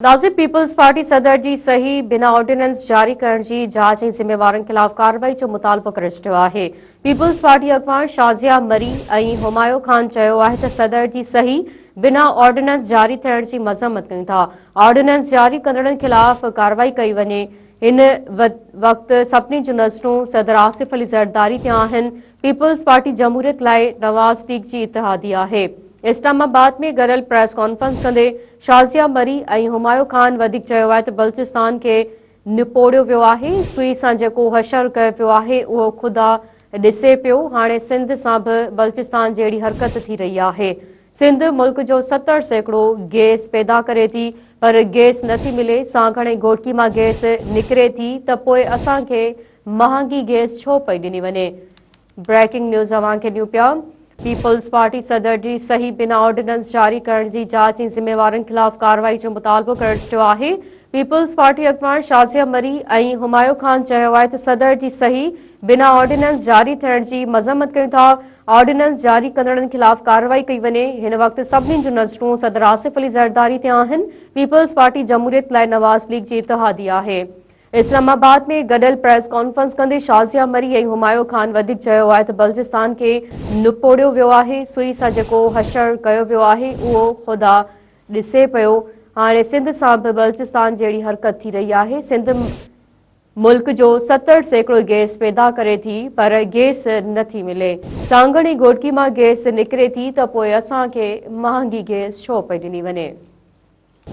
ناظم peoples party صدر جي صحيح بنا آرڊيننس جاري ڪرڻ جي جاچ ۽ ذميوارن خلاف ڪارروائي جو مطالبو ڪري ڇڏيو آهي. پيپلز پارٽي اڳواڻ شازيه مري ۽ همايون خان چيو آهي ته صدر جي صحيح بنا آرڊيننس جاري ٿيڻ جي مذمت ڪيون ٿا، آرڊيننس جاري ڪندڙن خلاف ڪارروائي ڪئي وڃي. هن وقت سڀني جون نظرون صدر آصف علي زرداري تي آهن، پيپلز پارٽي جمهوريت لاء نواز ليگ جي اتحادي آهي. اسلام آباد ۾ گڏيل پريس ڪانفرنس ڪندي شازيه مري ۽ همايون خان وڌيڪ چيو آهي ته بلوچستان کي نپوڙيو ويو آهي، سوئي سان جيڪو حشر ڪيو ويو آهي اهو خدا ڏسي پيو، هاڻي سنڌ سان به بلوچستان جهڙي حرڪت ٿي رهي آهي. سنڌ ملڪ جو 70% گئس پيدا ڪري ٿي پر گئس نه ٿي ملي، سانگهڙ ۽ گهوٽڪي مان گئس نڪري ٿي ته پوء اسان کي مهانگي گئس ڇو پئي ڏني وڃي؟ بريڪنگ نيوز اوهان کي ڏيون پيا، پيپلز پارٽي صدر جي صحيح بنا آرڊيننس جاري ڪرڻ جي جاچ ۽ ذميوارن خلاف ڪارروائي جو مطالبو ڪري ڇڏيو آهي. پيپلز پارٽي اڳواڻ شازيه مري ۽ همايون خان چيو آهي ته صدر جي صحيح بنا آرڊيننس جاري ٿيڻ جي مذمت ڪيون ٿا، آرڊيننس جاري ڪندڙن خلاف ڪارروائي ڪئي وڃي، هن وقت سڀني جون نظرون صدر آصف علي زرداري تي آهن، پيپلز پارٽي جمهوريت لاء نواز ليگ جي اتحادي آهي. اسلام آباد ۾ گڏيل پريس ڪانفرنس ڪندي شازيه مري ۽ همايون خان وڌيڪ چيو آهي ته بلوچستان کي نپوڙيو ويو آهي، سوئي سان جيڪو حشر ڪيو ويو آهي اهو خدا ڏسي پيو، هاڻي سنڌ سان به بلوچستان جهڙي حرڪت ٿي رهي آهي، سنڌ ملڪ جو 70% گئس پيدا ڪري ٿي پر گئس نه ٿي ملي، سانگهڙ ۽ گهوٽڪي مان گئس نڪري ٿي ته پوء اسان کي مهانگي گئس ڇو پئي ڏني وڃي.